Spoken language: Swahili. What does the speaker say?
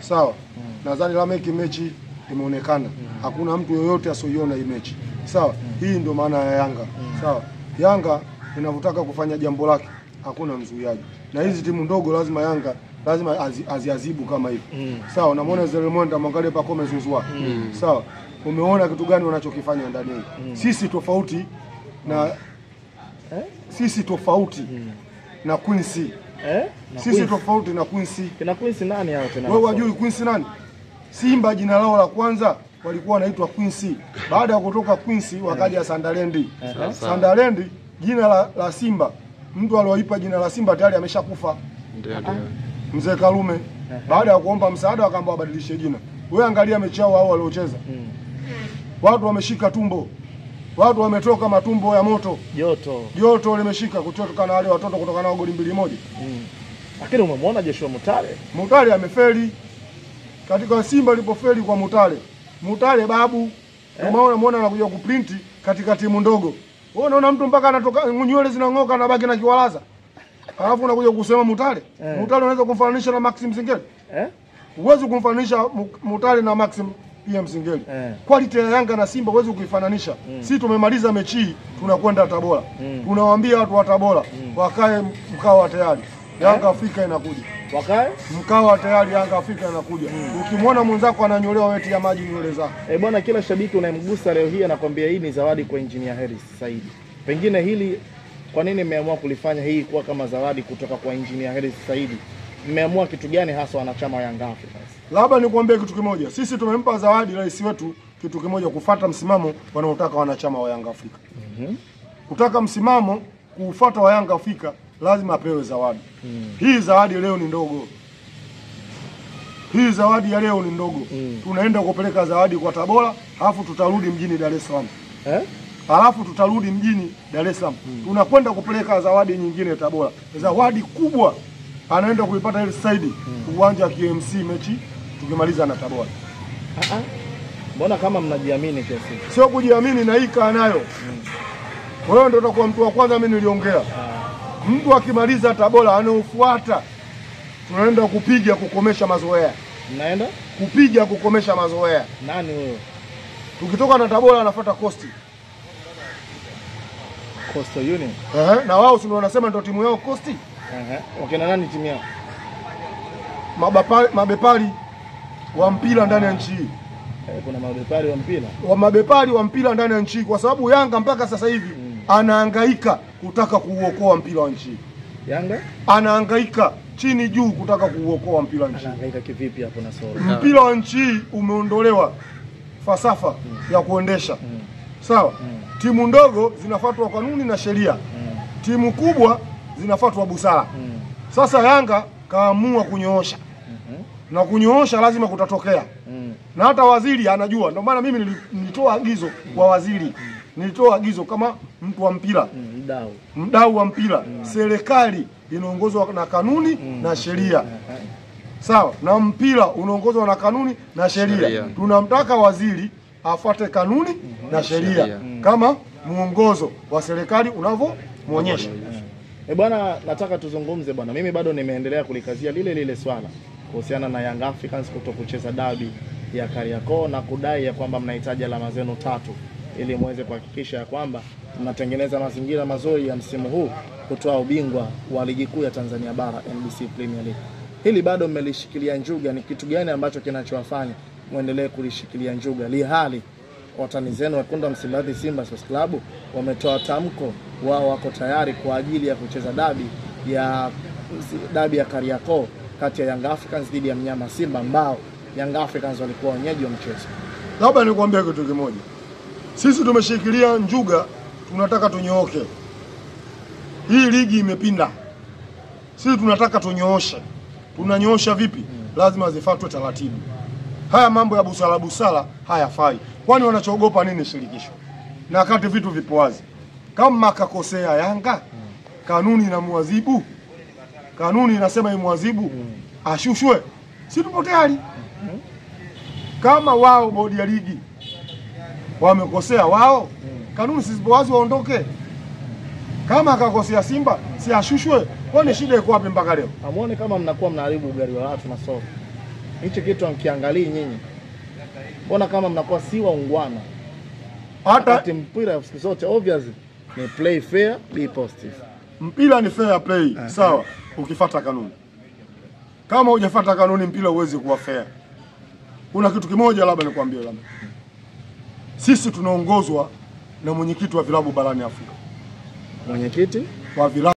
Sawa. Nadhani Lameki mechi imeonekana. Hakuna mtu yoyote asoiona hii mechi. Sawa. Hii ndio maana ya Yanga. Sawa. Yanga inavyotaka kufanya jambo lake, hakuna mzuiaji. Na hizi timu ndogo lazima Yanga lazima aziazibu kama hivi. Sawa, unamwona Zele Mwenda, mwangalie Pacome Zouzoua. Sawa. Umeona kitu gani wanachokifanya ndani hii? Sisi tofauti na sisi tofauti na Quincy. Na sisi Quincy. Tofauti na Quincy. Kina Quincy nani hao tena? Wewe wajui Quincy nani? Simba jina lao la kwanza walikuwa wanaitwa Quincy. Baada ya kutoka Quincy wakaja Sandalendi. Sandalendi jina la Simba. Mtu aliyoipa jina la Simba tayari ameshakufa. Ndio ndio. Mzee Karume. Baada ya kuomba msaada wakaamba wabadilishe jina. Wewe angalia mechi yao hao waliocheza. Watu wameshika tumbo. Watu wametoka matumbo ya moto. Joto. Joto limeshika kutoka na wale watoto kutoka nao goli 2-1. Lakini umemwona Joshua Mutale? Mutale amefeli. Katika Simba alipofeli kwa Mutale. Mutale babu. Ndio maana unamuona anakuja kuprinti katika timu ndogo. Wewe unaona mtu mpaka anatoka nywele zinang'oka na baki na kiwalaza. Alafu unakuja kusema Mutale. Mutale unaweza kumfananisha na Maxim Zingeli? Huwezi kumfananisha Mutale na Maxim pia Mzingeli. Quality ya Yanga na Simba huwezi kuifananisha. Sisi tumemaliza mechi hii tunakwenda Tabora. Tunawaambia watu wa Tabora wakae mkao tayari. Yanga Afrika inakuja. Wakae mkao tayari, Yanga Afrika inakuja. Ukimwona mwenzako ananyolewa weti ya maji nywele zako. Bwana, kila shabiki unayemgusa leo hii anakuambia hii ni zawadi kwa Engineer Hersi Said. Pengine hili kwa nini mmeamua kulifanya hii kuwa kama zawadi kutoka kwa Engineer Hersi Said? Mmeamua kitu gani hasa wanachama wa Yanga Africans? Labda nikwambie kitu kimoja. Sisi tumempa zawadi rais wetu kitu kimoja, kufuata msimamo wanaotaka wanachama wa Yanga Afrika. Kutaka msimamo kufuata wa Yanga Afrika lazima apewe zawadi. Hii zawadi leo ni ndogo. Hii zawadi ya leo ni ndogo. Tunaenda kupeleka zawadi kwa Tabora, halafu tutarudi mjini Dar es Salaam. Halafu tutarudi mjini Dar es Salaam. Tunakwenda kupeleka zawadi nyingine Tabora. Zawadi kubwa anaenda kuipata ile Saidi uwanja wa KMC mechi tukimaliza na Tabora. Mbona kama mnajiamini kiasi? Sio kujiamini, na hii kaa nayo. Wewe ndio utakuwa mtu wa kwanza mimi niliongea. Mtu akimaliza Tabora anaofuata tunaenda kupiga kukomesha mazoea. Mnaenda kupiga kukomesha mazoea. Nani huyo? Tukitoka na Tabora anafuata Coast. Coastal Union. Na wao si wanasema ndio timu yao Coast? Wakina nani timu yao? Mabepari wa mpira ndani ya nchi hii. Kuna mabepari wa mpira? Wa mabepari wa mpira ndani ya nchi, kwa sababu Yanga mpaka sasa hivi anahangaika kutaka kuuokoa mpira wa nchi. Yanga anahangaika chini juu kutaka kuuokoa mpira wa nchi. Anahangaika kivipi hapo na soro? Mpira wa nchi umeondolewa falsafa ya kuendesha. Sawa? Timu ndogo zinafuatwa kanuni na sheria. Timu kubwa zinafuatwa busara. Sasa Yanga kaamua kunyoosha. Na kunyoosha lazima kutatokea. Na hata waziri anajua. Ndio maana mimi nilitoa agizo kwa waziri. Nilitoa agizo kama mtu wa mpira. Mdau wa mpira. Serikali inaongozwa na kanuni na sheria. Sawa, na mpira unaongozwa na kanuni na sheria. Tunamtaka waziri afuate kanuni na sheria kama muongozo wa serikali unavyomuonyesha. Bwana, nataka tuzungumze bwana. Mimi bado nimeendelea kulikazia lile lile swala kuhusiana na Young Africans kutokucheza dabi ya Kariakoo na kudai ya kwamba mnahitaji alama zenu 3 ili muweze kuhakikisha ya kwamba mnatengeneza mazingira mazuri ya msimu huu kutoa ubingwa wa ligi kuu ya Tanzania Bara, NBC Premier League. Hili bado mmelishikilia njuga. Ni kitu gani ambacho kinachowafanya muendelee kulishikilia njuga lihali watani zenu wekundu wa Msimbazi Simba Sports Club wametoa tamko wao wako tayari kwa ajili ya kucheza dabi ya Kariakoo kati ya Young Africans dhidi ya mnyama Simba ambao Young Africans walikuwa wenyeji wa mchezo? Labda nikwambie kitu kimoja. Sisi tumeshikilia njuga, tunataka tunyooke. Hii ligi imepinda. Sisi tunataka tunyooshe. Tunanyoosha vipi? Lazima zifuatwe taratibu. Haya mambo ya busara busara hayafai. Kwani wanachoogopa nini shirikisho? Na wakati vitu vipo wazi. Kama kakosea Yanga, kanuni inamwadhibu. Kanuni inasema imwadhibu, ashushwe. Si tupo tayari. Kama wao bodi ya ligi wamekosea wao, kanuni sizipo wazi, waondoke. Kama akakosea Simba, si ashushwe. Kwani shida iko wapi mpaka leo? Amuone kama mnakuwa mnaharibu ugali wa watu na soko. Hichi kitu hamkiangalii nyinyi. Mbona kama mnakuwa si waungwana? Hata Wakati mpira siku zote obviously ni play fair, be positive. Mpira ni fair play, sawa, ukifuata kanuni. Kama hujafuata kanuni mpira huwezi kuwa fair. Kuna kitu kimoja labda nikwambie, labda sisi tunaongozwa na mwenyekiti wa vilabu barani Afrika. Mwenyekiti wa vilabu